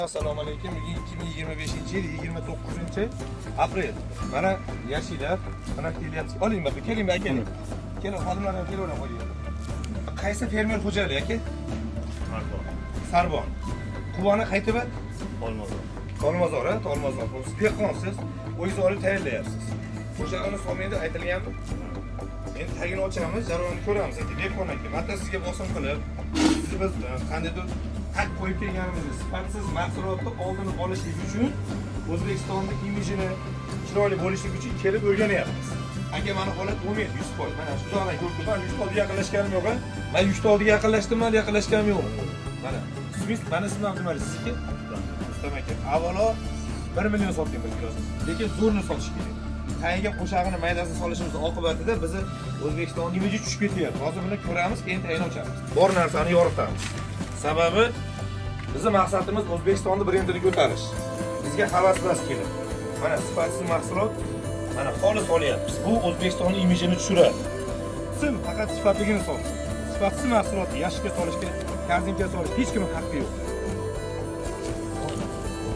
Assalomu alaykum. Bugun 2025-yil 29-aprel. Mana yashillar, mana kelyapti. Oling bir, keling aka, keling. Keling, xodimlar ham kelaveradi qo'yinglar. Qaysi fermer xo'jaligi aka? Sarbon. Sarbon. Quvoni qaytib? Olmazor. Tolmazor, ha? Tolmazor. Siz dehqonsiz, o'zingiz olib tayyorlayapsiz. Qo'shag'ini solmaydi aytilganmi? Endi tagini ochamiz, jarayonni ko'ramiz aka. Dehqon aka, hatto sizga bosim qilib, sizni biz qandaydir haq qo'yib kelganimizni sifatsiz mahsulotni oldini olishlik uchun, O'zbekistonni imijini chiroyli bo'lishligi uchun kelib o'rganyapmiz. Aka, mani holat bo'lmaydi 100%. Mana shu uzoqdan ko'rib turibman, 100 oldiga yaqinlashganim yo'q, a? Man 100 oldiga yaqinlashdimmi, hali yaqinlashganim yo'q. Mana, ismingiz, mani ismim Abdumalik, sizniki? Rustam aka. Avvalo 1 million sotgan bir kilosini. Lekin zo'rni sotish kerak. Tagiga qo'shag'ini, maydasini solishimiz oqibatida bizni O'zbekiston imiji tushib ketyapti. Hozir buni ko'ramiz, keyin tagini ochamiz. Bor narsani yoritamiz. Sababi bizni maqsadimiz O'zbekistonni brendini ko'tarish. Bizga havas emas kelib. Mana sifatsiz mahsulot, mana xolis olyapmiz. Bu O'zbekistonni imijini tushiradi. Sim faqat sifatligini solsin. Sifatsiz mahsulotni yashikka solishga, korzinkaga solish hech kimning haqqi yo'q.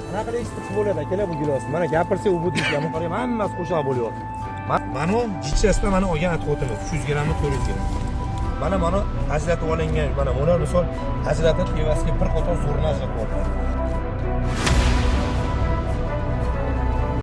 Qanaqa qilib eksport bo'ladi, akalar, bu gilos? Mana gapirsak, u bu deyishgan, qarang, hammasi qo'shoq bo'lyapti. Mana jichchasidan mana olgan отход imiz 300 grammmi, 400 gramm. Mana ajratib olingan, mana bular misol ajratib, evasiga bir qator zo'rni ajratib olinadi.